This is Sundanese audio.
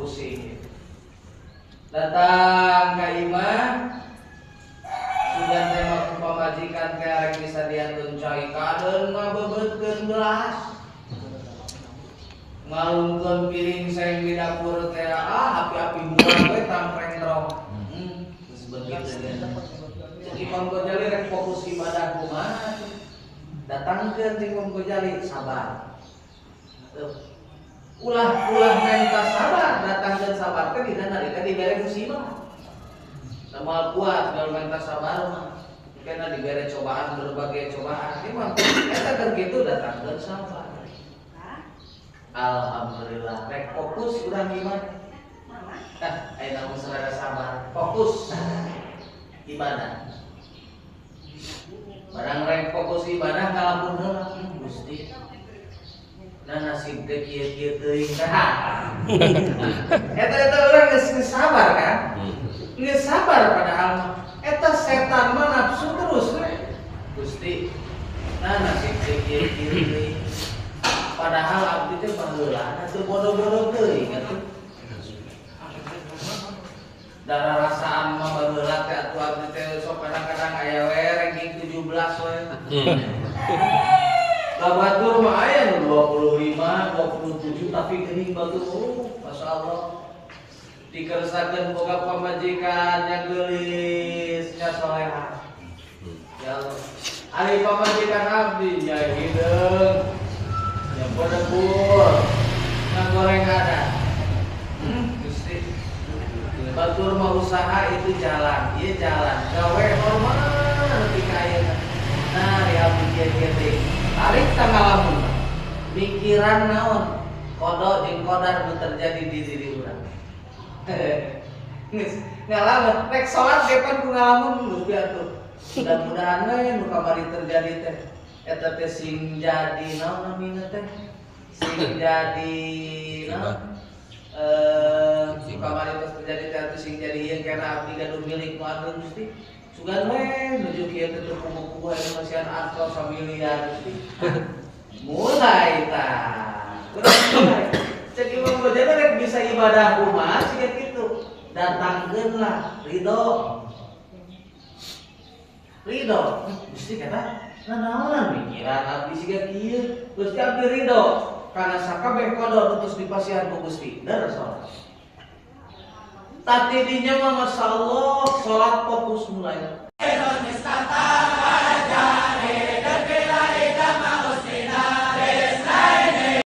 Pusing. Datang ka imah, sugan teh mah ku pamajikan teh rek disadiakeun cai, kadeun ngabebeutkeun gelas. Ngalungkeun piring seng di dapur teh, ah, api-api buang we tangkreng terong. Geus begitu teh. Cek Imam Ghazali, rek fokus ibadah kumaha? Datangkeun cek Imam Ghazali sabar. Tuh. Ulah ulah menta sabar, datangkeun sabar teh dina nalika dibere musibah. Nah, moal kuat kalau menta sabar mah. Karena dibere cobaan, berbagai cobaan. Ini mah eta keur kitu datangkeun sabar. Alhamdulillah, rek fokus urang iman. Nah, ayeuna mah sarada sabar, fokus ibadah. Barang rek fokus ibadah ngalamun heula, Gusti. Nah, nasib teh kieu-kieu teuing tah. Eta eta urang geus sabar kan? Geus sabar, padahal mah eta setan mah nafsu terus we. Gusti, nah, nasib teh kieu-kieu teuing. Padahal abdi teh baheula atuh bodoh-bodoh teuing atuh. Darah rasaan mah baheula teh atuh abdi teh sok kadang-kadang aya we ranking 17 we. Batur mah aya nu 25, 27, tapi geuning batur, oh, Masya Allah. Dikersakeun boga pamajikan nya geulis, nya soleha. Ya Allah. Ari pamajikan abdi nya hideung, nya bodebur, nya goreng ada. Gusti. Batur mah usaha itu jalan, ieu jalan. Gawe normal nepi ka ayeuna. Nah, di abdi kieu-kieu teh. Tarik tangalamun. Mikiran naon? Qada jeung qadar nu terjadi di diri urang. Geus ngalamun rek salat ge pan ku ngalamun, Gusti atuh. Mudah-mudahan we nu kamari terjadi teh eta teh sing jadi naon namina teh? Sing jadi naon? Nu kamari tos terjadi teh atuh sing jadi ieu kana abdi gaduh milik nu ageung, Gusti. Sugan we nuju kieu teh teu puguh-puguh aya masihan artos samiliar, Gusti. Mulai tah. Urang mulai. Cek Imam Ghazali, rek bisa ibadah kumaha siga kitu. Datangkeun lah ridho. Ridho. Gusti kata, nanaonan mikiran abdi siga kieu. Gusti, abdi ridho karena sakabeh qada nu tos dipasihan ku Gusti. Der salat. Tadi dinya mah masyaallah salat fokus mulai. ¿Dónde está?